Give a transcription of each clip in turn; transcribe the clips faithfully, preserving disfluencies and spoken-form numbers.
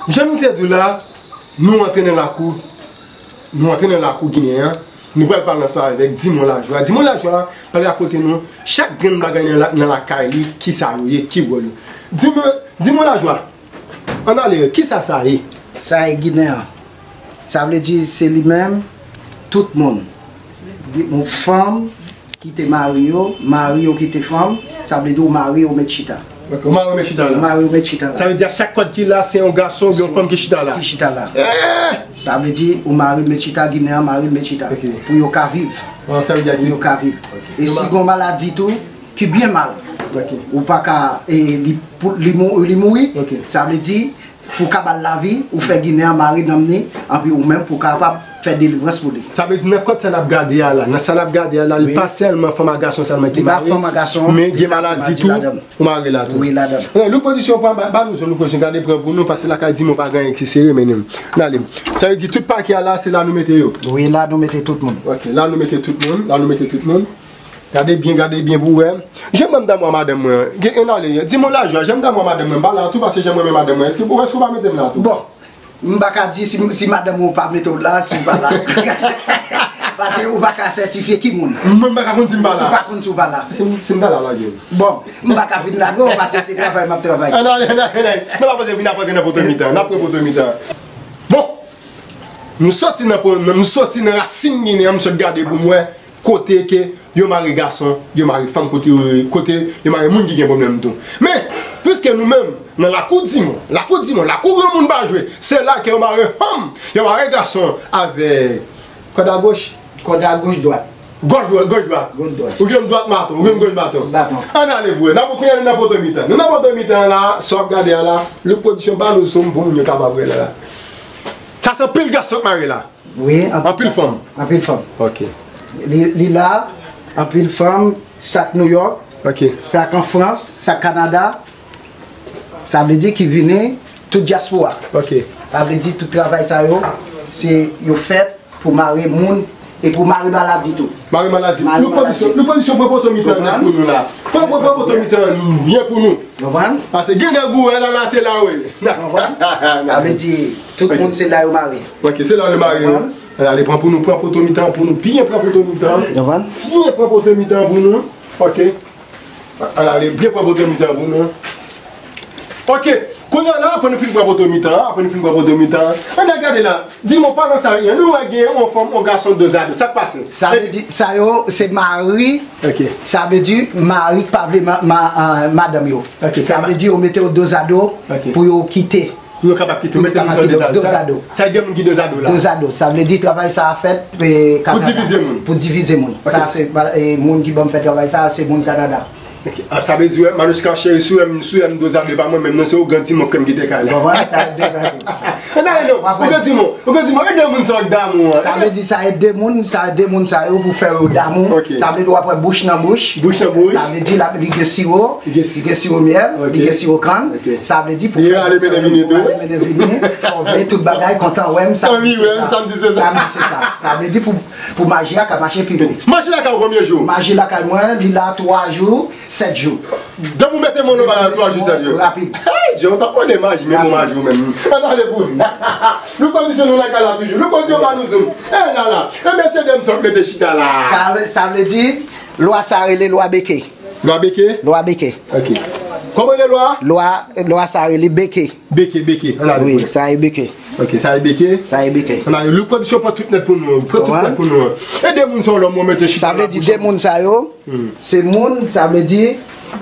Jan nou te di w la, nou antre nan lakou, nou antre nan lakou Ginen an, nou pral pale ansanm avèk Dimon Lajwa. Dimon Lajwa pral rakonte nou chak grenn bagay nan la-, nan lakay li, ki sa yo ye, ki wòl yo. Dimon, Dimon Lajwa, ann ale, ki sa sa ye? Sa ye Ginen an. Sa vle di se li menm, tout moun. Yon fanm, kite mari yo, mari yo kite fanm, sa vle di ou mari ou met chita. Ok, ou mari ou met chita la. Ou mari ou met chita la. Sa vle di a chak kòd ki la, se yon gason oubyen yon fanm ki chita la. Ki chita la. Eh! Sa vle di ou mari met chita, Ginen an mari met chita. Ok. Pou yo ka viv. Ah, sa vle di a pou yo ka viv. Ok. E si gon maladi tou, ki byen mal, ok, ou pa ka, e, li, pou, li, mou, li mouri, ok, sa vle di pou ka ba l lavi, ou fè Ginen an mare nanm ni, anpi ou menm pou kapab fè delivrans pou li. Sa vle di nan kòd sa n ap gade a la, nan sa n ap gade a la, li pa sèlman fanm ak gason sèlman ki mare, men gen maladi tou, ou mare la tou. Wi, ladan. Wi, ladan. Lou pozisyon, pran, ba, ba nou zo, lou pozisyon, gade pran pou nou, pase lakay Dimon pa gen anyen ki sere, men nou. N ale. Sa vle di tout pake a la, se la nou mete yo. Wi, la nou mete tout moun. Ok, la nou mete tout moun, la nou mete tout moun. Gade byen, gade byen pou wè. Jan mwen m damou a madanm mwen an. Gen, ann ale, Dimon Lajwa, jan m damou a madanm mwen, m pa la tou, paske jan mwen renmen madanm mwen. Èske ou, èske ou pa mete m la tou? Bon, m pa ka di si, si madanm ou pa mete w la, si w pa la. Paske ou pa ka sètifye ki moun. Mwen, m pa ka konn si m pa la. Ou pa konn si w pa la. Si m, si m ta la, lage m. Bon, m pa ka vin lage w, paske se travay m ap travay. Ann ale, ann ale, ann ale. N ap avanse, vin ap antre nan poto mitan. N ap pran poto mitan. Bon, m soti nan po-, m soti nan rasin Ginen an, m sot gade pou m wè kote ke yo mare gason, yo mare fanm, kote yo, kote yo mare moun ki gen pwoblèm tou. Men, piske nou menm, nan lakou Dimon, lakou Dimon, lakou granmoun pa jwe, se la ke yo mare fanm, yo mare gason avèk kòd a goch. Kòd a goch, dwat. Gòch dwat, gòch dwat. Gòch dwat. Oubyen dwat maton, oubyen gòch baton. Baton. Ann ale pou wè. N ap kounye a nou nan poto mitan. Nou nan poto mitan la, sa w ap gade a la, lou pozisyon ba nou zo m pou moun yo kapab wè la la. Sa se anpil gason k mare la. Wi, anpil fanm. Anpil fanm. Ok. Li, li la, anpil fanm, sa k Nouyòk, ok, sa k an Frans, sa k Kanada, sa vle di ki vini tout dyaspora. Ok. Sa vle di tout travay sa yo, se yo fèt pou mare moun e pou mare maladi tou. Mare maladi. Mare maladi. Lou pozisyon, lou pozisyon pran poto mitan an nèt pou nou la. Pran, pran, pran poto mitan an byen pou nou. Konprann? Paske gen nèg ou wè la, la se la wi. Konprann? Sa vle di tout moun se la yo mare. Ok, se la yo mare yo. Konprann? Ann ale pran pou nou, pran poto mitan pou nou, byen pran poto mitan. Konprann? Byen pran poto mitan pou nou. Ok. Ann ale byen pran poto mitan pou nou. Ok. Kounye a la, apre nou fin pran poto mitan, apre nou fin pran poto mitan, ann al gade la. Di m, paran sa, nou wè gen yon fanm, yon gason, dozado. Sa k pase? Sa vle di, sa yo, se mari. Ok. Sa vle di, mari k pa vle ma-, ma-, ah, madanm yo. Ok, sa vle di, yo mete yo dozado, ok, pou yo kite. Pou yo kapab kite, mete moun sa dozado. Dozado. Sa, sa e de moun ki dozado la. Dozado. Sa vle di, travay sa a fèt, eh, pou divize moun. Pou divize moun. Ok. Sa, se, eh, moun ki ban m fè travay sa, se moun Kanada. Ok. Ah, sa vle di, wè, Manouchka cheri, si w wè m, si w wè m dozado, e pa mwen menm, non, se Ogan Dimon k fè m kite kay la. Konprann? Sa dozado. Ann ale non, Ogan Dimon, Ogan Dimon, ede moun sa ak damou an. Sa vle di sa ede moun, sa ede moun sa yo pou fè yo damou. Ok. Sa vle di w ap wè bouch nan bouch. Bouch nan bouch. Sa vle di l ap, li gen siwo, li gen siwo myèl, ok, li gen siwo kann. Ok. Sa vle di pou fè ale mennen vini tou. Ale mennen vini, fè w vle tout bagay, kontan wè m, samdi se sa. Samdi se sa. Samdi se sa. Sa vle di pou Pou maji a ka mache pi byen. Maji lakay ou konbyen jou? Maji lakay mwen, li la twa jou, sèt jou. Depi ou mete men w nan bagay la, twa jou, sèt jou. Rapid. Hey, Jewova, t ap mande maji, men bon maji ou menm. Ann ale pou nou. Nou kondisyon nou lakay la toujou. Nou kondisyon pa nou zoom. Eh la la. Ebyen, se de m sot mete chita la. Sa vle, sa vle di, lwa sa rele lwa Beke. Lwa Beke? Lwa Beke. Ok. Kòman rele lwa? Lwa, lwa sa rele Beke. Beke, beke. Ann ale. Wi, sa e beke. Ok, sa e beke. Sa e beke. Ann ale, lou kondisyon pran tout nèt pou nou. Pran tout nèt pou nou. E de moun sa yo, lòm mwen mete chita. Sa vle di de moun sa yo, se moun, sa vle di,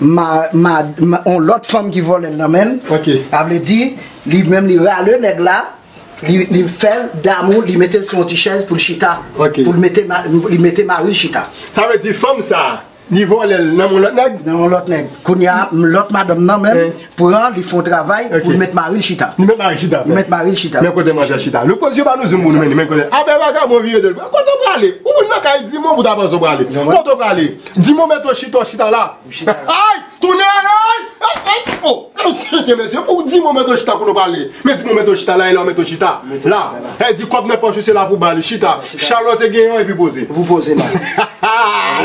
ma, ma, ma, on lòt fanm ki vòlè l nan men l. Ok. Sa vle di, li menm li rale nèg la, li, li fè l damou, li mete l sou yon ti chèz pou l chita. Ok. Pou l mete ma-, li mete mari l chita. Sa vle di fanm sa, li vòlè l nan men lòt nèg? Nan men lòt nèg. Kounye a, lòt madanm nan menm, pran, li fè yon travay pou l met mari l chita. Li met mari l chita. Li met mari l chita. Men kote manzè chita. Lou pozisyon pa nou zoom pou nou, men, men kote. Abè vagabon vire de l. Kote w prale? Ou vin nan kay Dimon pou ta panse w prale. Kote w prale? Dimon mete w chita, w chita la. Ou chita la. Ay! Tounen! Ay! Ay! Ay! Oh! Tete mesye, ou di mwen mete w chita kote w prale. Men di mwen mete w chita la, e la w mete w chita. La, e di kòb nan pòch ou se la pou ba li. Chita. Chalòt e genyen epi poze. Pou poze la.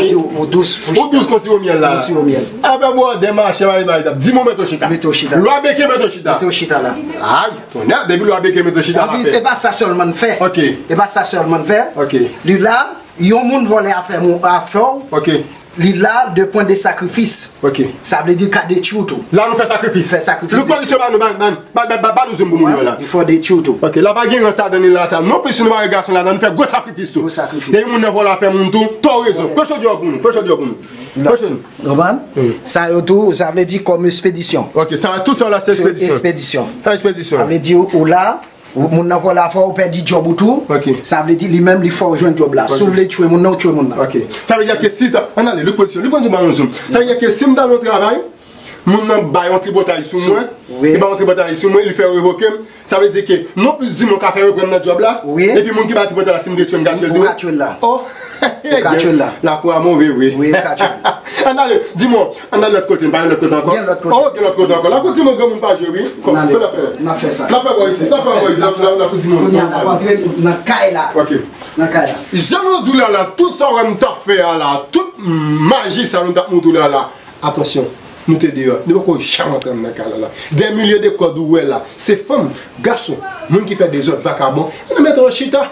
Ou dous, ou dous konsi o myèl la. Konsi o myèl. Avè bwòdè mache bay bay. Di mwen mete w chita. Mete w chita. Lwa beke mete w chita. Mete w chita la. Ay, tonnè, depi lwa beke mete w chita la. Se pa sa sèlman n fè. Ok. Se pa sa sèlman n fè. Ok. Li la, yon moun vòlè afè moun, afè w. Ok. Li la de pwen de sakrifis. Ok. Sa vle di ka detwi w tou. La nou fè sakrifis. Fè sakrifis. Lou kondisyon ba nou, ba, ba, ba, ba, ba nou zin pou moun yo la. Li fò detwi w tou. Ok, la pa gen rans ladan li la ta. Non plis nou mare gason ladan, nou fè gwo sakrifis tou. Gwo sakrifis. Depi moun nan vòlè afè moun tou, tò rezon. Pran chòdyè pou nou, pran chòdyè pou nou. Pran chòdyè. Konprann? Sa yo tou, sa vle di kòm espedisyon. Ok, sa tou sa la se espedisyon. Espedisyon. Sa espedisyon. Sa vle di ou la, ou, moun nan vòlè afè w, ou pèdi djòb ou tou. Ok. Sa vle di li menm li fè w jwenn djòb la. Ok. Si w vle tchwe moun nan, ou tchwe moun nan. Ok. Sa vle di ke si ta, ann ale, li pwozisyon, li pwozisyon ba nou zoom. Sa vle di ke si m ta nan yon travay, moun nan bay yon tripotay sou mwen, wi, li bay yon tripotay sou mwen, li fè revoke m. Sa vle di ke non plis di mwen ka fè reprann nan djòb la, wi, epi moun ki bay tripotay la, si m te tchwe m ka tchwe l tou. Ou ka tchwe l la. Oh! Ou ka tchwe l la. Lakou a move vre. Wi, ou ka tchwe l. Ann ale, di mwen, ann al lòt kote, n pa gen lòt kote ankò? Gen lòt kote. Oh, gen lòt kote ankò. Lakou di mwen granmoun pa jwe, wi. Kòman, kòman n ap fè? N ap fè sa. N ap fè bò isi, n ap fè bò isi, n ap, n ap di mwen. Kounye a n ap antre nan kay la. Ok. Nan kay la. Jan nou di w la la, tout sa w wè m t ap fè a la, tout maji sa nou t ap montre w la la, atansyon, nou te deyò. Nou poko janm antre anndan kay la la. Dè milye de kòd ou wè la, se fanm, gason, moun ki fè dezòd, vakabon, e nou mete w chita.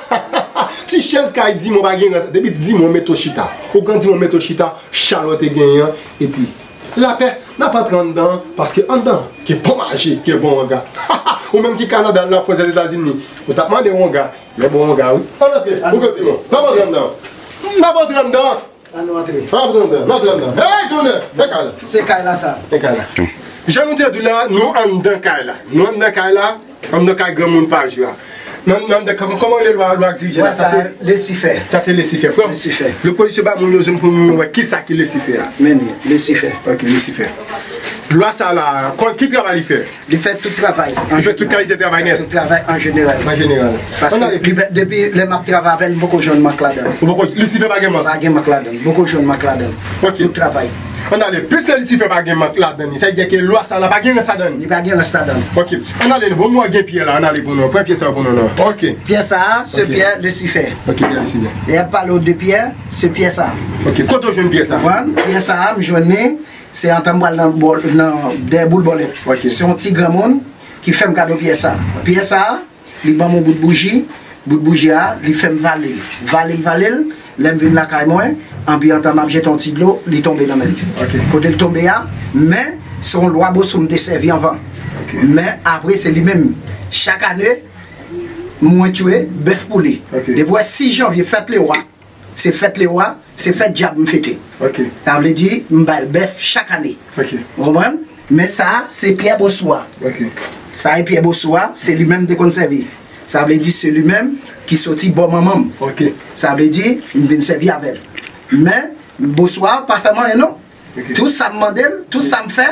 Ti chèz kay di mwen pa gen rans. Depi di mwen mete w chita. Ou gran di mwen mete w chita, chalòt e genyen, epi lapè, n ap antre anndan, paske anndan, ke bon maji, ke bon wanga. Ou menm ki Kanada, Lafrans, Lèzetazini, ou t ap mande wanga, men bon wanga, wi. Ann antre, ou gen ti mwen. N ap antre anndan. N ap antre anndan. Ann nou antre. N ap antre anndan, n ap antre anndan. Hey, tonnè! E kay la. Se kay la sa. E kay la. Jan nou te di w la, nou anndan kay la. Nou anndan kay la, anndan kay granmoun pa jwe a. Nan, nan, nan, kòman, kòman le lwa, lwa dirije la? Sa se Lisifè. Sa se Lisifè. Frè m, Lisifè. Lòt kote se ba moun yo zin pou nou wè kisa ki Lisifè a. Men li, Lisifè. Ok, Lisifè. Lwa sa la, kon, ki travay li fè? Li fè tout travay. Li fè tout kalite travay nèt. Tout travay an jeneral. An jeneral. Paske depi lè m ap travay avè l, m poko jwenn mank ladan l. Ou poko, Lisifè pa gen mank? Pa gen mank ladan l. M poko jwenn mank ladan l. Ok. Tout travay. Ann ale, piske Lisifè pa gen mank ladan li, sa vle di ke lwa sa la pa gen rans ladan li. Li pa gen rans ladan l. Ok. Ann ale, bon, nou gen pyè la, ann ale pou nou. Pran pyè sa pou nou, non. Ok. Pyè sa a, se pyè Lisifè. Ok, pyè Lisifè. E ap pale w de pyè, se pyè sa a. Ok, kote w jwenn pyè sa a? Pyè sa a, m jwenn li, se antan m pral nan, nan dèyè boul bòlèt. Ok. Se yon ti granmoun ki fè m kado pyè sa a. Pyè sa a, li ban m yon bout bouji, bout bouji a, li fè m vale l. Vale m vale l, lè m vin lakay mwen, anpi antan m ap jete yon ti dlo, li tonbe nan men m. Ok. Kote l tonbe a, men se yon lwa bosou m te sèvi anvan. Ok. Men apre, se li menm. Chak ane, mwen tchwe bèf pou li. Ok. Depi wè sis janvye, fèt lewa, se fèt lewa, se fèt dyab m fete. Ok. Sa vle di, m ba l bèf chak ane. Ok. Ou konprann? Men sa a, se pyè bosou a. Ok. Sa e pyè bosou a, se li menm m te konn sèvi. Sa vle di, se li menm ki soti bò manman m. Ok. Sa vle di, m vin sèvi avè l. Men, bosou a pa fè m anyen non. Ok. Tout sa m mande l, tout sa m fè,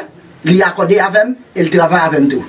li akòde avè m, e l travay avè m tou.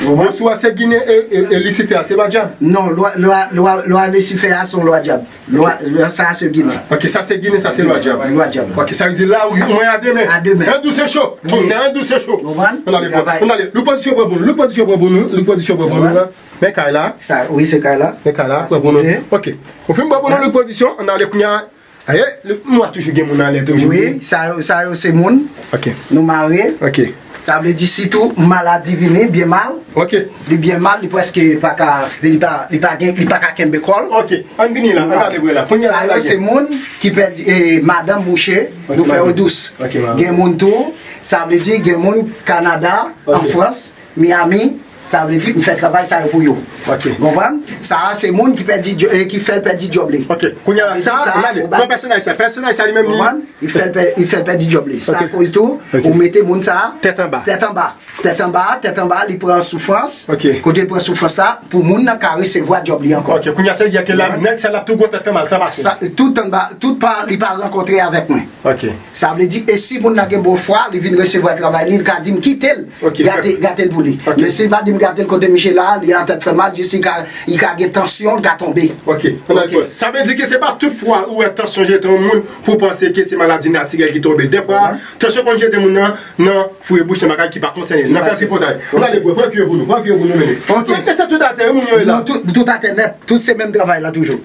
Ou konprann? Bosou a se Ginen e, e, e Lisifè a se lwa dyab? Non, lwa, lwa, lwa, lwa Lisifè a se yon lwa dyab. Lwa, lwa sa a se Ginen. Ok, sa se Ginen, sa se lwa dyab. Lwa dyab. Ok, sa vle di la, ou mwen a demen. A demen. An dous e cho. Wi. Tonnè, an dous e cho. Ou konprann? Ann ale, ann ale. Lou pozisyon pran pou nou, lou pozisyon pran pou nou, lou pozisyon pran pou nou la. Men kay la. Sa, wi, se kay la. Men kay la, pran pou nou. Ok. Ou fin pran pou nou, lou pozisyon, ann ale kounye a. Aye, nou a toujou gen moun anlè toujou. Wi, sa yo, sa yo se moun. Ok. Nou mare. Ok. Sa vle di sitou maladi vini, byen mal. Ok. Li byen mal, li prèske pa ka, li pa, li pa gen, li pa ka kenbe kò l. Ok. Ann vini la, ann ale vre la. Kounye a sa yo se moun ki pèdi, e, madanm mouche, nou fè yo dous. Ok, madanm. Gen moun tou, sa vle di gen moun Kanada, an Frans, Miami, sa vle di m fè travay sa yo pou yo. Ok. Konprann? Sa a se moun ki pèdi djò-, e ki fè l pèdi djòb li. Ok. Kounye a la, sa, ann ale. Pran pèsonaj sa. Pèsonaj sa li menm li. Konprann? Li fè l pè-, li fè l pèdi djòb li. Sa koz tou, ou mete moun sa a tèt anba. Tèt anba. Tèt anba, tèt anba, li pran soufrans. Ok. Kote l pran soufrans la, pou moun nan ka resevwa djòb li ankò. Ok. Kounye a, sa vle di ke la, nèg sa l ap tou gwo tèt fè mal, sa pase. Sa, tout anba, tout pa, li pa rankontre avèk mwen. Ok. Sa vle di, e si moun nan gen bon fwa, li vin resevwa travay li, li ka di m kite l, gate, gate l pou li. Ok. Men si l pa di m Gade l kote misye la, li an tèt fè mal, jis li ka, li ka gen tansyon, li ka tonbe. Ok, ann ale. Ok. Sa vle di ke se pa tout fwa ou wè tansyon jete yon moun pou w panse ke se maladi natirèl ki tonbe. Dèfwa, tansyon konn jete moun nan, nan foure bouch nan bagay ki pa konsène l. Nan fè tripotay. Ann ale, bro, pran kiyè pou nou, pran kiyè pou nou, mennen. Ok. Mwen, se tout atè, wi, moun yo ye la. Non, tout, tout atè nèt, tout se menm travay la toujou.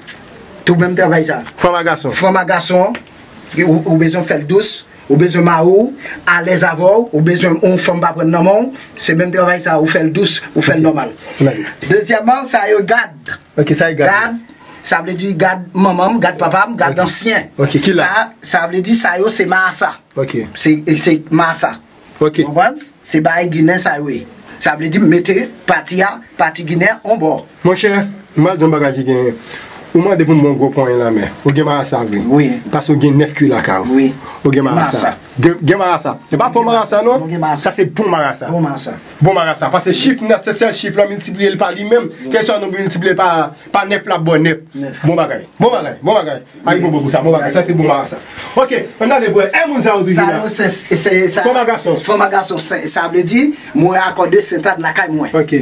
Tout menm travay sa. Fanm a gason. Fanm a gason, ou, ou bezwen fè l dous, ou bezwen mari w alèz avè w, ou bezwen yon fanm pa pran nan men w, se menm travay sa, ou fè l dous, ou fè l nòmal. Ann ale. Dezyèmman, sa yo gad. Ok, sa yo gad. Gad, sa vle di gad manman m, gad papa m, gad ansyen. Ok, ki la? Sa, sa vle di sa yo se marasa. Ok. Se, se marasa. Ok. Ou konprann? Se bagay ginen sa yo ye. Sa vle di m mete pati a, pati ginen an bò. Monchè, m pral di yon bagay ki gen, ou mande pou m bon gwo ponyen lanmè. Ou gen marasa vre. Wi. Paske ou gen nèf kwi lakay ou. Wi. Ou gen marasa. Marasa. Gen, gen marasa. E pa fo marasa non. Ou gen marasa. Sa se bon marasa. Bon marasa. Bon marasa. Paske chif nan se sèl chif la, miltipliye l pa li menm. Wi. Kèlkeswa nou miltipliye pa, pa nèf la, bon nèf. Nèf. Bon bagay. Bon bagay. Bon bagay. Ayibobo pou sa, bon bagay, sa se bon marasa. Ok, ann ale bwè. E moun sa yo toujou la. Sa yo se, se, se sa. Fanm a gason. Fanm a gason, se, sa vle di, mwen akòde Sentàn lakay mwen. Ok.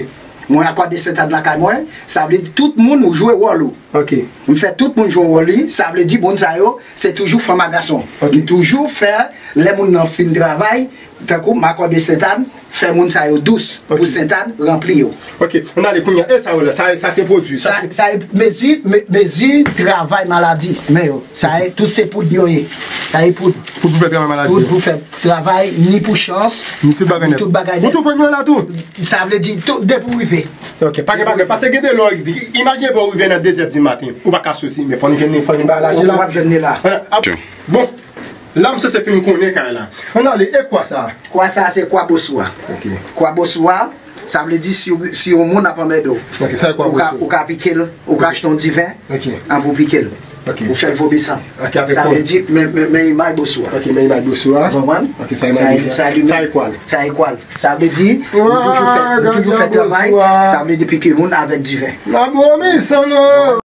Mwen akòde Sentàn lakay mwen, sa vle di tout moun ou jwe wòl ou. Ok. M fè tout moun jwe wòl li, sa vle di moun sa yo, se toujou fanm a gason. Ok. M toujou fè, lè moun nan fin travay, tankou m akòde Sentàn, fè moun sa yo dous pou Sentàn ranpli yo. Ok, ann ale kounye a. E sa yo la, sa, sa se pwodui. Sa, sa se sa e mezi, me, mezi travay maladi. Men yo, sa e, tout se poud yo ye. Sa e poud. Poud pou fè travay maladi. Poud pou fè travay, ni pou chans, ni tout bagay nèt. Tout bagay nèt. Ou tou fè nou la tou. Sa vle di, tout, depi w rive. Ok, pa gen bagay. Paske gen de lè, imajine pou w rive nan de zè di maten, ou pa ka soti, men fò n jwenn, fò n ba lache la. W ap jwenn li la. Bon, la m sanse fin konnen kay la. Ann ale, e kwa sa? Kwa sa se kwa Boswa. Ok. Kwa Boswa, sa vle di si, si yon moun ap anmède w. Ok, sa e kwa Boswa? Ou ka, ou ka pike l, ou ka achte yon diven, ok, an pou pike l. Ok. Ou fè l vomi san. Ok, avèk kwa? Sa vle di, men, men, men imaj Boswa. Ok, men imaj Boswa. Ou konprann? Ok, sa imaj Boswa. Sa e li menm. Sa e kwa l? Sa e kwa l? Sa vle di, nou toujou fè, nou toujou fè travay, sa vle di pike moun avèk diven. N ap vomi san non.